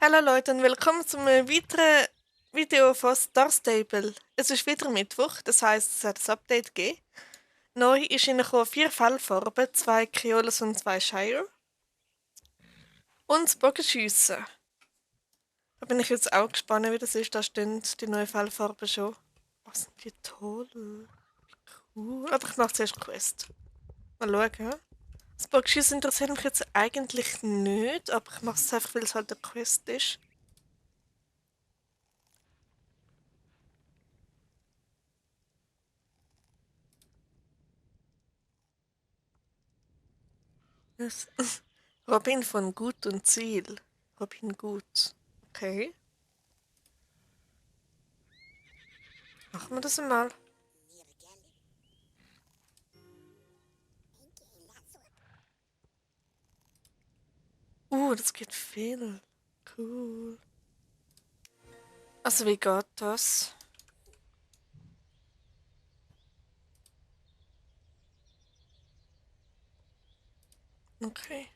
Hallo Leute und willkommen zum weiteren Video von Star Stable. Es ist wieder Mittwoch, das heisst, es hat ein Update gegeben. Neu ist reingekommen 4 Fellfarben, 2 Kriolas und 2 Shire. Und das Bogenschiessen. Da bin ich jetzt auch gespannt, wie das ist. Da stehen die neuen Fellfarben schon. Was sind die toll. Cool. Aber ich mache zuerst Quest. Mal schauen. Das Bogenschiessen interessiert mich jetzt eigentlich nicht, aber ich mache es einfach, weil es halt eine Quest ist. Das Robin von Gut und Ziel. Robin Gut. Okay. Machen wir das einmal. Das geht viel. Cool. Also wie geht das? Okay.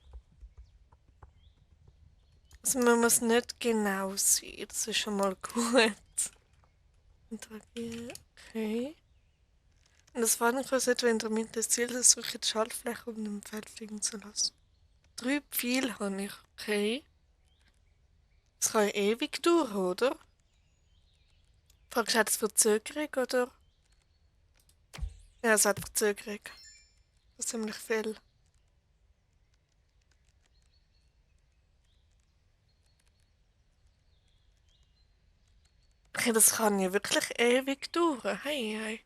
Also man muss nicht genau sehen. Das ist schon mal gut. Interagieren. Okay. Und das Fadenkreuz etwa in der Mitte des Ziels suche die Schaltfläche, um den Pfeil fliegen zu lassen. 3 Pfeile habe ich. Okay. Das kann ja ewig dauern, oder? Fragst du, hat es Verzögerung, oder? Ja, es hat Verzögerung. Das ist ziemlich viel. Okay, das kann ja wirklich ewig dauern. Hey, hey.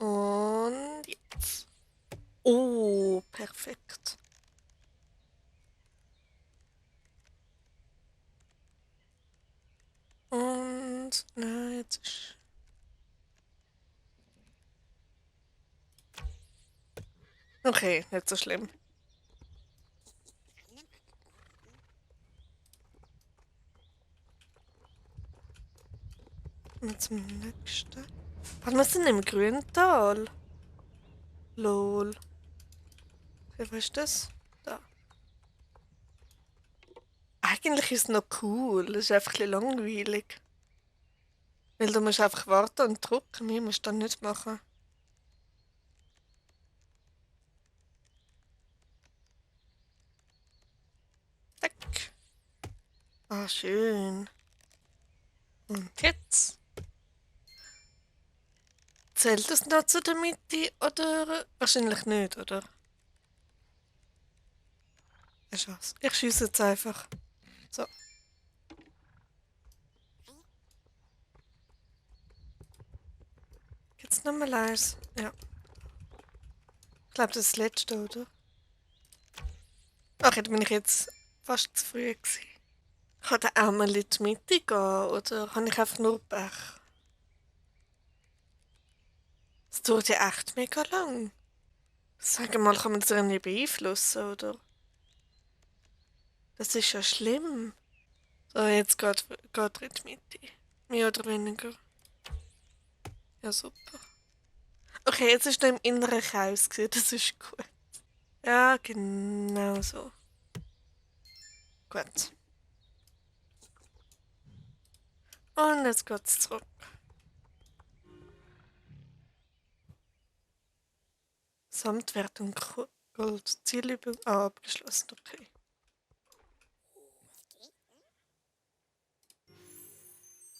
Und jetzt. Oh, perfekt. Und, na, jetzt ist... Okay, nicht so schlimm. Und zum nächsten. Was ist denn im Grüntal? Lol. Okay, wo ist das? Da. Eigentlich ist es noch cool. Es ist einfach ein bisschen langweilig. Weil du musst einfach warten und drücken. Mehr musst du dann nicht machen. Zack. Ah, schön. Und jetzt? Zählt das noch zu der Mitte oder wahrscheinlich nicht, oder? Eine Chance. Ich schieße jetzt einfach. So. Jetzt nochmal eins. Ja. Ich glaube, das ist das letzte, oder? Ach, da bin ich jetzt fast zu früh gewesen. Kann der auch mal in die Mitte gehen, oder habe ich einfach nur Pech? Das dauert ja echt mega lang. Sag mal, kann man das irgendwie beeinflussen, oder? Das ist ja schlimm. So, jetzt geht er in die Mitte. Mehr oder weniger. Ja, super. Okay, jetzt ist er im inneren Chaos gewesen. Das ist gut. Ja, genau so. Gut. Und jetzt geht's zurück. Samtwertung Gold. Zielübung abgeschlossen. Okay.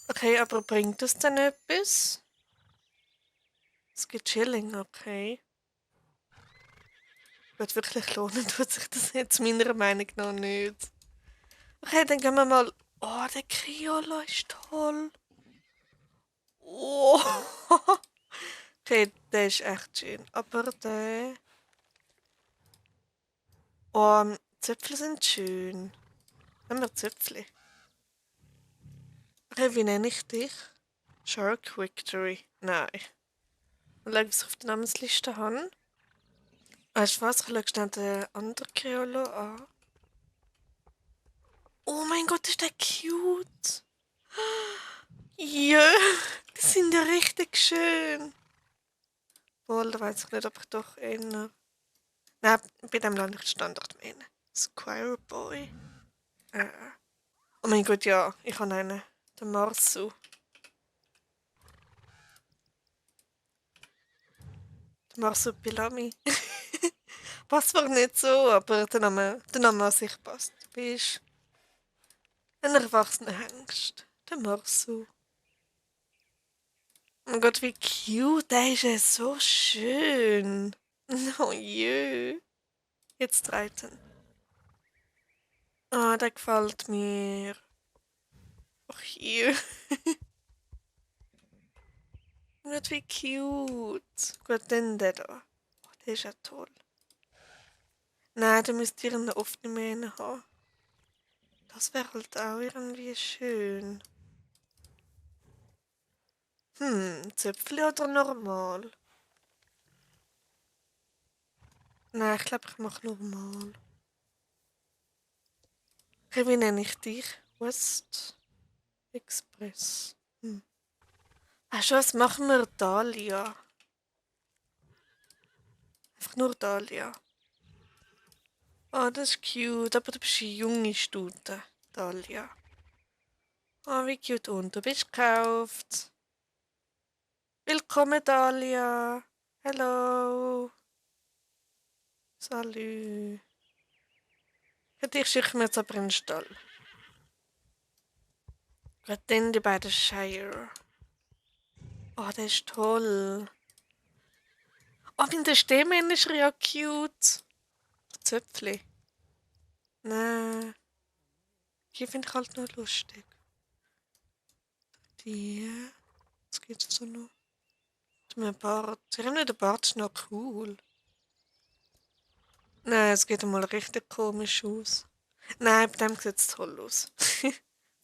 Okay, aber bringt das denn etwas? Es gibt Chilling, okay. Wird wirklich lohnen, tut sich das jetzt meiner Meinung nach nicht. Okay, dann gehen wir mal. Oh, der Kriolo ist toll. Oh. Okay, der ist echt schön. Aber der. Oh, Zöpfe sind schön. Haben wir Zöpfli? Okay, wie nenne ich dich? Shark Victory. Nein. Und schau, was ich auf der Namensliste habe. Weißt du was? Ich schaue schnell den anderen Kriolo an. Oh mein Gott, ist der cute! Ja, die sind ja richtig schön. Wohl, da weiß ich nicht, ob ich doch eher. Nein, bei dem lande ich Standard meine. Squire Boy. Oh mein Gott, ja, ich habe einen. Den Marsu. Der Marsupilami. Passt zwar nicht so, aber der Name an sich passt. Du bist ein erwachsener Hengst. Der Marsu. Oh mein Gott, wie cute. Der ist ja so schön. Oh je. Jetzt 13. Ah, der gefällt mir. Ach je. Gott, wie cute. Gut, dann der da. Oh, der ist ja toll. Nein, da müsst ihr ihn oft nicht mehr haben. Das wäre halt auch irgendwie schön. Zöpfli oder normal? Nein, ich glaube, ich mache normal. Okay, wie nenne ich dich? West Express. Weißt du was, machen wir Dahlia. Einfach nur Dahlia. Oh, das ist cute, aber du bist eine junge Stute, Dahlia. Oh, wie cute. Und du bist gekauft. Willkommen, Dahlia. Hallo. Salü. Ja, dich schicke ich mir jetzt aber in den Stall. Gut, dann die beiden Shire. Oh, der ist toll. Oh, mein der Stehmann ist ja cute. Zöpfli. Nein. Die finde ich halt nur lustig. Die. Was gibt's so noch? Mein Bart. Ich habe nicht, der Bart ist noch cool. Nein, es geht einmal richtig komisch aus. Nein, bei dem sieht es toll aus.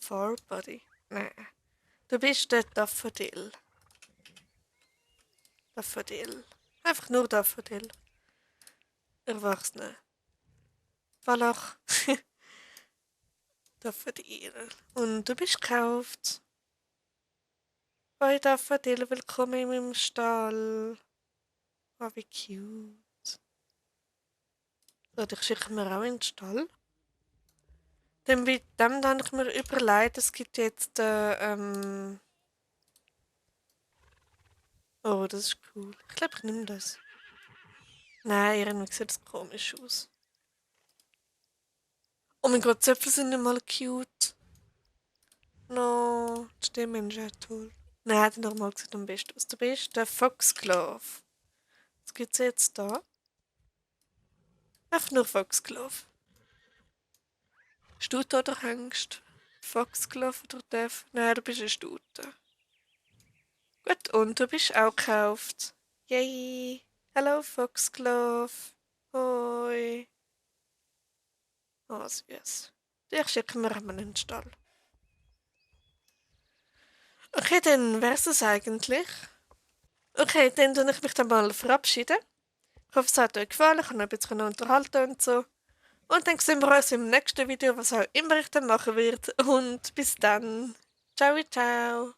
Farbody. Nein. Du bist der Daffodil. Daffodil. Einfach nur Daffodil. Erwachsene. Wallach. Daffodil. Und du bist gekauft. Hoi Daffodil, willkommen in meinem Stall. Oh, wie cute. So, dich schicken wir auch in den Stall. Dann bei dem habe ich mir überlegt, es gibt jetzt oh, das ist cool. Ich glaube, ich nehme das. Nein, irgendwie sieht das komisch aus. Oh mein Gott, Zöpfe sind nicht mal cute. No, die Stimme ist ja toll. Nein, der normal sieht am besten aus. Du bist der Foxglove. Was gibt's jetzt da? Einfach nur Foxglove. Stute oder Hengst? Foxglove oder Dev? Nein, du bist eine Stute. Gut, und du bist auch gekauft. Yay! Hallo Foxglove. Hoi. Oh, süß. Dich schicken wir einmal in den Stall. Okay, dann wär's es eigentlich. Okay, dann tue ich mich dann mal verabschieden. Ich hoffe, es hat euch gefallen. Ich habe noch ein bisschen unterhalten und so. Und dann sehen wir uns im nächsten Video, was auch immer ich dann machen werde. Und bis dann. Ciao, ciao.